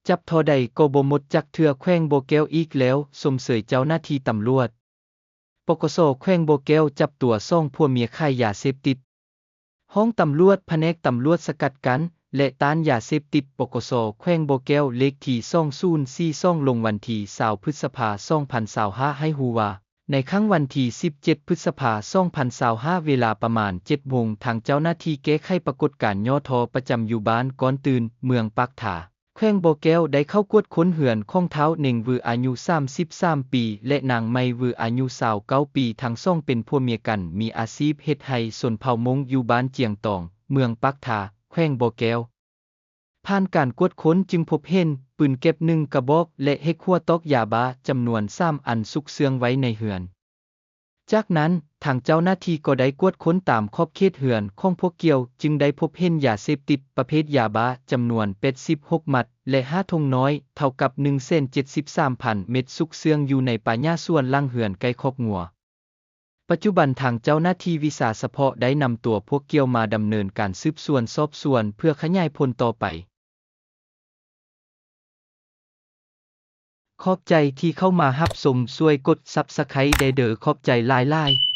ຈັບທໍ່ໃດກໍບໍ່ໝົດຈັກເທື່ອ ແຂວງບໍ່ແກ້ວອີກແລ້ວ, ຊົມເຊີຍເຈົ້າໜ້າທີ່ຕຳຫຼວດ. ປກສ ແຂວງບໍ່ແກ້ວຈັບຕົວສອງຜົວເມຍຂາຍຢາເສບຕິດ. ຫ້ອງຕຳຫຼວດ ພະແນກຕຳຫຼວດສະກັດກັ້ນ ແລະ ຕ້ານຢາເສບຕິດ ປກສ ແຂວງບໍ່ແກ້ວ ເລກທີສອງສູນສີ່ສອງ ລົງວັນທີຊາວ ພຶດສະພາ ສອງພັນຊາວຫ້າ ໃຫ້ຮູ້ວ່າ ໃນຄ່ຳວັນທີສິບເຈັດ ພຶດສະພາ ສອງພັນຊາວຫ້າ ເວລາປະມານເຈັດໂມງ ທາງເຈົ້າໜ້າທີ່ແກ້ໄຂປາກົດການຫຍໍ້ທໍ່ປະຈຳຢູ່ບ້ານກ້ອນຕື່ນ ເມືອງປາກທາ ແຂວງບໍ່ແກ້ວ ໄດ້ເຂົ້າກວດຄົ້ນເຮືອນຂອງທ້າວ ເນັງ ວື ອາຍຸສາມສິບສາມປີ ແລະ ນາງ ໄມ ວື ອາຍຸຊາວເກົ້າປີ ທັງສອງເປັນຜົວເມຍກັນ ມີອາຊີບເຮັດໄຮ່ຊົນເຜົ່າມົ້ງຢູ່ບ້ານຈຽງຕອງ ເມືອງປາກທາ ແຂວງບໍ່ແກ້ວ. ຜ່ານການກວດຄົ້ນຈຶ່ງພົບເຫັນປືນແກັບໜຶ່ງກະບອກ ແລະ ເຮັກຫົວຕອກຢາບ້າຈຳນວນສາມອັນຊຸກເຊື່ອງໄວ້ໃນເຮືອນ. ຈາກນັ້ນ ທາງເຈົ້າໜ້າທີ່ກໍໄດ້ກວດຄົ້ນຕາມຂອບເຂດເຮືອນຂອງພວກກ່ຽວ ຈຶ່ງໄດ້ພົບເຫັນຢາເສບຕິດປະເພດຢາບ້າຈຳນວນແປດສິບຫົກມັດ ແລະ ຫ້າຖົງນ້ອຍ ເທົ່າກັບໜຶ່ງແສນເຈັດສິບສາມພັນເມັດ ຊຸກເຊື່ອງຢູ່ໃນປ່າຫຍ້າສວນຫຼັງເຮືອນໃກ້ຄອກງົວ. ປັດຈຸບັນທາງເຈົ້າໜ້າທີ່ວິຊາສະເພາະໄດ້ນຳຕົວພວກກ່ຽວມາດຳເນີນການສືບສວນສອບສວນເພື່ອຂະຫຍາຍຜົນຕໍ່ໄປ. ຂອບໃຈທີ່ເຂົ້າມາຮັບຊົມ, ຊ່ວຍກົດ Subscribe ແດ່ເດີ. ຂອບໃຈຫຼາຍໆ.